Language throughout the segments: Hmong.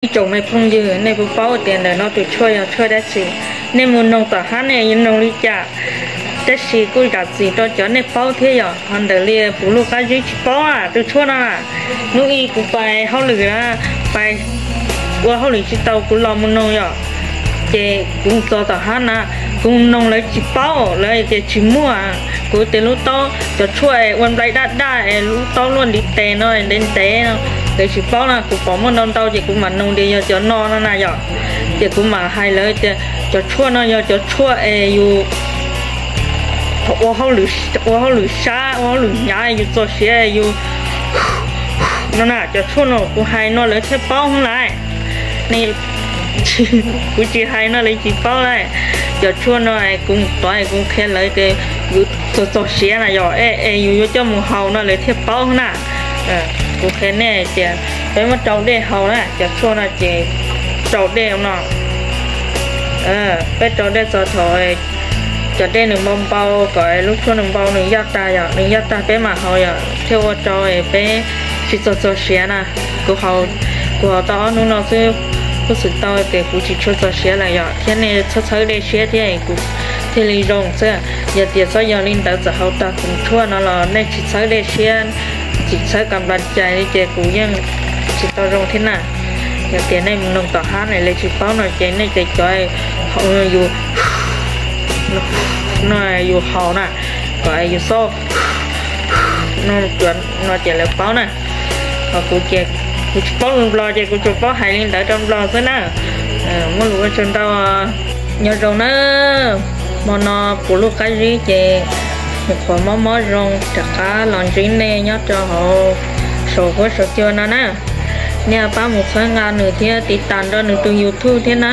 Ib tsoom me phooj ywg, nej puas paub tias ntawm no tus tshuaj yog tshuaj dab tsi? Nej mus noog tom hab nej yuav noog li cas, tab sis kuj zam txim rau cov nej paub thiab yom. Ho ntawm li kuv Lub Qab Zib tsis paub na tus tshuaj no. Hnub ib kuv pais hauj lwm na, pais ua hauj lwm tsis tau kuv los mus noog yom, ces kuv txog tom hab na, kuv noog lawv tsis paub, lawv tias tsis muaj. Kuv tias lub taub, cov tshuaj es ua nplai daj daj es lub taub luaj ntiv tes no ntev ntev no, lawv tsis paub na. Kuv pom muaj ntau ntau ces kuv mam noog tias yog cov no no na yom. Ces kuv mam hais lawv tias cov tshuaj no yog cov tshuaj es yus ua hauj lwm sab ua hauj lwm hnyav yus txog siav yus no na. Cov tshuaj no kuv hais no lawv thiaj paub lawm. Kuv tsis hais no lawv tsis paub lawm. Cov tshuaj no kuv mus tov kuv qhia lawv tias yus txog txog siav na yom, es yus yuav coj mus haus no lawv thiaj paub na. Kuv qhia nej tias peb muab rau dej haus na, cov tshuaj no ces rau dej no. Peb rau dej txog thaum cov dej nws npau npau kom lub tshuaj nws npau nws yaj tag yom, nws yaj tag peb mam haus yom, thiaj ua rau peb tsis txog txog siav na. Kuv haus, kuv haus tau ob hnub no xwb, kuj xwm tau tias kuv tsis tshua txog siav lawm yom, thiab nej txhawb txhawb dej siab thiab kuv thiaj li zoo xwb. Yog tias txhob yog li ntawd txawm haus tag tus tshuaj no los nej tsis txhawb dej siab, tsis txhawb kam nplas cais li ces kuv yeej tsis tau zoo thiab na. Yog tias nej mus noog tom hab na lawv tsis paub no ces nej ces cov yus no yus haus na, kom yus xauj no ces lawv paub na. Ho kuv ces kuv tsis paub lus Nplog ces kuv tsuas paub hais li ntawd rau Nplog xwb na. Muaj lus ua tsaug ntau, nyob zoo na. Hmo no kuv Lub Qab Zib ces mus qhuav mob mob zoo rov qab los ntsib nej nyob rau hauv saum huab saum cua no na. Nej pab mus txhawb nqa nws thiab tiv tas nrog nws tus YouTube thiab na.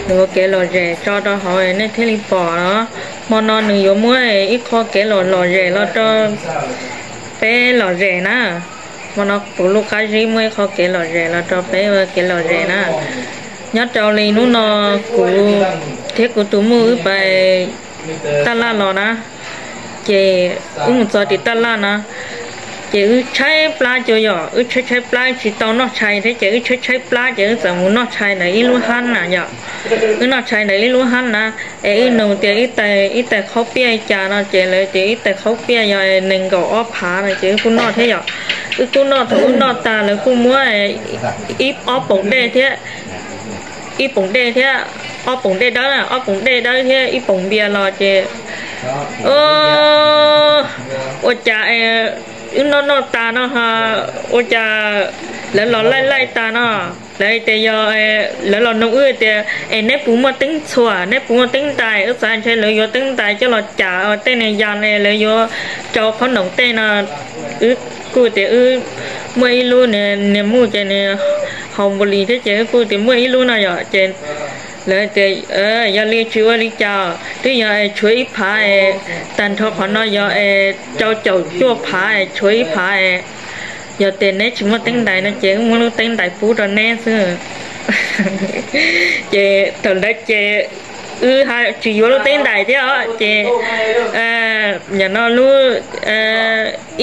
Nws ua kev lom zem tso rau hauv nej thiaj li pom os. Hmo no nws yuav muab ib qho kev lom lom zem los rau peb lom zem na. Hmo no kuv Lub Qab Zib muaj ib qho kev lom zem los rau peb ua kev lom zem na. Nyob rau li hnub no kuv thiab kuv tus muj wb pais taj laj los na, ces wb mus txog tim taj laj na, ces wb tshaib plab cuag yom, wb tshaib tshaib plab tsis tau noj tshais thiab ces wb tshaib tshaib plab ces wb txawm mus noj tshais ntawm ib lub hab na yom. Wb noj tshais ntawm ib lub hab na, es wb nug tias ib tais qhaub piaj li cas no ces lawv tias ib tais qhaub piaj yog nees nkaum ob phav no ces wb kuj noj thiab yom. Wb kuj noj, thaum wb noj tas lawv kuj muab ib ob poom dej thiab, ib poom dej thiab, ob poom dej dawb na, ob poom dej dawb thiab ib poom npias los ces ua cas wb noj noj tas no, ua cas lawv los laij laij tas no. Lawv tias yog, lawv los nug wb tias es neb puas muaj teeb txhuam, neb puas muaj teeb ntais? Wb xav ntshe lawv yuav teeb ntais coj los cam tej niag yas es lawv yuav rau qhob noom tej no. Wb kuj tias wb muaj ib lub, niag muj ces nws haus npus lis thiab ces wb kuj tias muaj ib lub no yom ces lawv tias yog li tsis ua li cas, twb yog tshuav ib phav, tag nrho qhov no yog rau caum cuaj phav, tshuav ib phav. Yog tias neb tsis muaj teeb ntais no ces wb muab lub teeb ntais pub rau neb xwb. Ces thaum ntawd ces wb tsis yuav lub teeb ntais thiab os ces nim no lub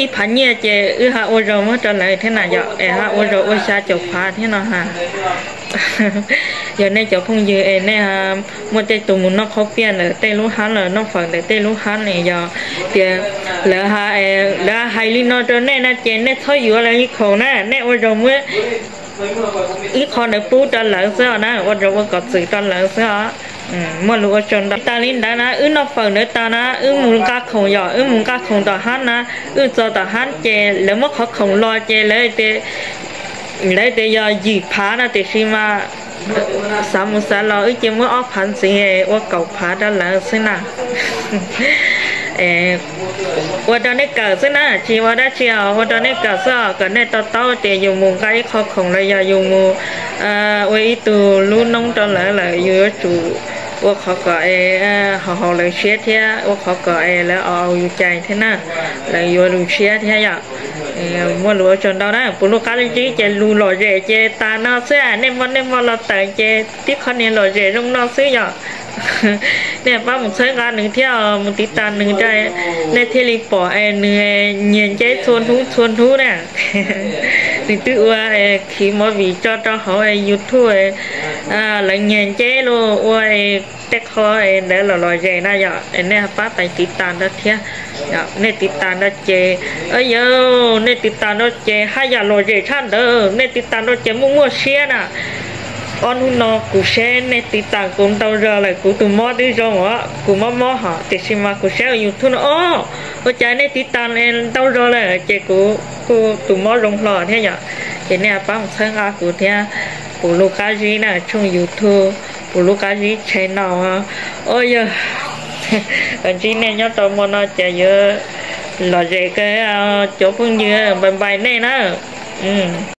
ib phav nyiaj ces wb ho ua zog muab rau lawv thiab na yom, es ho ua zog ua xya caum phav thiab no ha. Yog nej cov phooj ywg es nej muaj tej tus mus noj qhaub piaj ntawm tej lub hab los noj fawm ntawm tej lub hab ne, yog tias lawv, lawv hais li no rau nej na ces nej txhob yuav lawv li khoom na, nej ua zog muab ib qho ntawd pub rau lawv xwb os na, ua zog ua kom txwm rau lawv xwb os. Muaj lus ua tsaug ntau. Tas li ntawd na wb noj fawm ntawd tas na wb mus nqa khoom yom, wb mus nqa khoom tom hab na, wb txog tom hab ces lawv muab qhov khoom los ces lawv tias yog yim phav no tiam sis mas xav mus xav los wb cia muab ob phav ntxiv ua kaum phav rau lawv xwb na. Ua rau nej kawm xwb na, tsis ua dab tsi os, ua rau nej kawm xwb os, kom nej to taub tias yus mus nqa ib qho khoom los yog yus mus ua ib tug lub noob rau lawv lawm yus yuav tsum ua qhov kom es haum haum lawv siab thiab ua qhov kom es lawv au yus cai thiab na, lawv yuav lus siab thiab yom. Muaj lus ua tsaug ntau na, puas lub qab zib ces lus lom zem ces tas no xwb, nej muaj nej muaj los tawm ces tib qho niag lom zem zoo no xwb yom. Nej pab mus txhawb nqa nws thiab mus tiv tas nws, nej thiaj li pom es nws nyiag nceb txhua hnub txhua hnub na. Nws twb ua khiv movie tso rau hauv YouTube, lawv nyiag nceb los ua tej qho ntawd los lom zem na yom. Nej pab tiv tas nrog thiab. Nej tiv tas nrog ces, yog nej tiv tas nrog ces haj yam lom zem tshaj ntawd, nej tiv tas nrog ces muaj muaj siab na. Ob hnub no kuv saib nej tiv tas kuv ntau zog lawm, kuv tus mob twb zoo os, kuv mob mob hos tiam sis mas kuv saib YouTube no o, ua cas nej tiv tas ntau zog lawm ces kuv kuj tus mob zoo hlo thiab yom. Ces nej pab mus txhawb nqa kuv thiab, kuv lub qab zib na, tshooj YouTube, kuv lub qab zib channel. Yog ntsib nej nyob rau hmo no ces yuav lom zem kawg, cov phooj ywg, npais npais nej na.